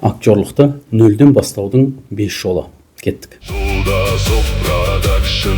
Актерлықты нөлден бастаудың 5 жолы. Кеттік. Жолдасов Продакшн.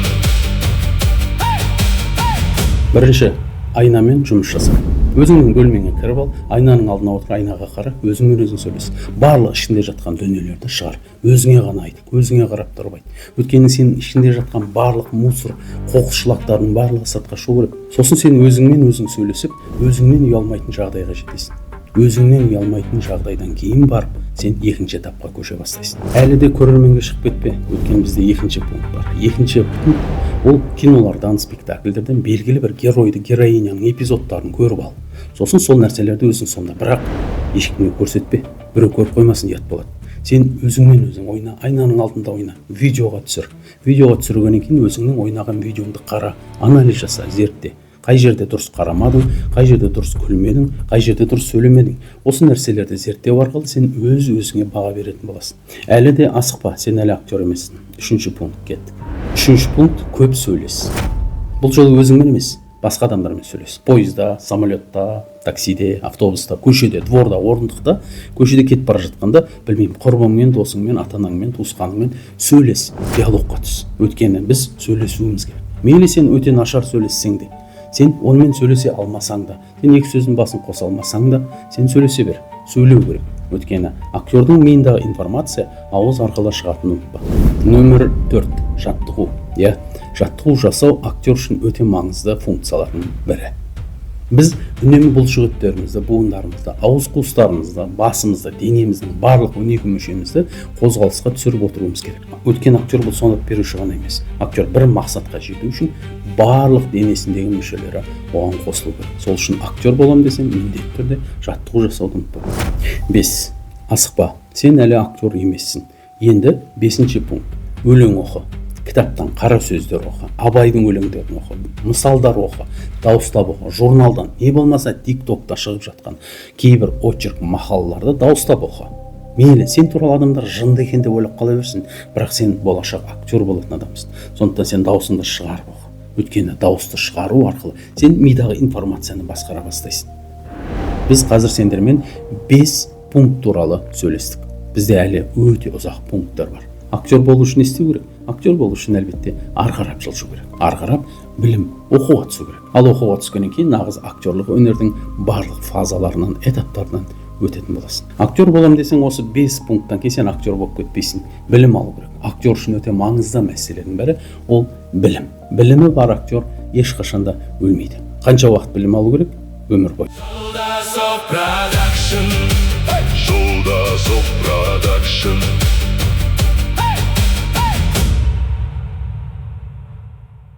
Бірінші, айнамен жұмыс жаса. Өзіңнің бөлмеңе кіріп ал, айнаның алдына отыр, айнаға қара, өзіңмен өзің сөйлес. Барлық ішінде жатқан дүниелерді шығар. Өзіңе ғана айт, көзіңе қарап тұрып айт. Өйткені сенің ішінде жатқан барлық мусор, қоқыс, шлактардың барлығы сыртқа шығу керек. Сосын сен өзіңмен өзің сөйлесіп, өзіңнен ұялмайтын жағдайға жетесің. Өзіңнен ұялмайтын жағдайдан кейін барып, сен екінші этапқа көше бастайсың. Әлі де көрерменге шығып кетпе, өйткені бізде екінші пункт бар. Екінші пункт ол кинолардан, спектакльдерден белгілі бір геройды, героиняның эпизодтарын көріп ал. Сосын сол нәрселерді өзің сонда, бірақ ешкімге көрсетпе, біреу көріп қоймасын, ұят болады. Сен өзіңмен өзің ойна, айнаның алдында ойна, видеоға түсір. Видеоға түсіргеннен кейін өзіңнің ойнаған видеоңды қара, анализ жаса, зертте. Қай жерде дұрыс қарамадың, қай жерде дұрыс күлмедің, қай жерде дұрыс сөйлемедің. Осы нәрселерді зерттеу арқылы сен өз өзіңе баға беретін боласың. Әлі де асықпа, сен әлі актер емессің. Үшінші пункт, кеттік. Үшінші пункт, көп сөйлес. Бұл жолы өзіңмен емес, басқа адамдармен сөйлес. Пойызда, самолетта, таксиде, автобуста, көшеде, дворда, орындықта, көшеде кетіп бара жатқанда, білмеймін, құрбыңмен, досыңмен, ата анаңмен, туысқаныңмен сөйлес, диалогқа түс. Өйткені біз сөйлесуіміз керек. Мейлі сен өте нашар сөйлессең де, сен онымен сөйлесе алмасаң да, сен екі сөздің басын қоса алмасаң да, сен сөйлесе бер. Сөйлеу керек. Өйткені актердің миындағы информация ауыз арқылы шығатынын ұмытпа. Нөмір 4, жаттығу. Иә, жаттығу жасау актер үшін өте маңызды функциялардың бірі. Біз үнемі бұлшықеттерімізді, буындарымызды, ауыз қуыстарымызды, басымызды, денеміздің барлық 12 мүшемізді қозғалысқа түсіріп отыруымыз керек. Өйткені актер бұл сомдап беруші ғана емес. Актер бір мақсатқа жету үшін барлық денесіндегі мүшелері оған қосылу керек. Сол үшін актер боламын десең, міндетті түрде жаттығу жасауды ұмытпа. 5. Асықпа, сен әлі актер емессің. Енді бесінші пункт. Өлең оқы. Кітаптан қара сөздер оқы, Абайдың өлеңдерін оқы, мысалдар оқы, дауыстап оқы, журналдан, не болмаса ТикТокта шығып жатқан кейбір очерк, мақалаларды дауыстап оқы. Мейлі сен туралы адамдар жынды екен деп ойлап қала берсін, бірақ сен болашақ актер болатын адамсың. Сондықтан сен дауысыңды шығарып оқы. Өйткені дауысты шығару арқылы сен мидағы информацияны басқара бастайсың. Біз қазір сендермен 5 пункт туралы сөйлестік. Бізде әлі өте ұзақ пункттар бар. Актер болу үшін не істеу керек? Актер болу үшін, әлбетте, ары қарап жылжу керек, ары қарап білім, оқуға түсу керек. Ал оқуға түскеннен кейін нағыз актерлық өнердің барлық фазаларынан, этаптарынан өтетін боласың. Актер боламын десең, осы 5 пункттан кейін сен актер болып кетпейсің. Білім алу керек. Актер үшін өте маңызды мәселенің бірі ол білім. Білімі бар актер ешқашан да өлмейді. Қанша уақыт білім алу керек? Өмір бойы. Жолдасов Продакшн. Жолдасов.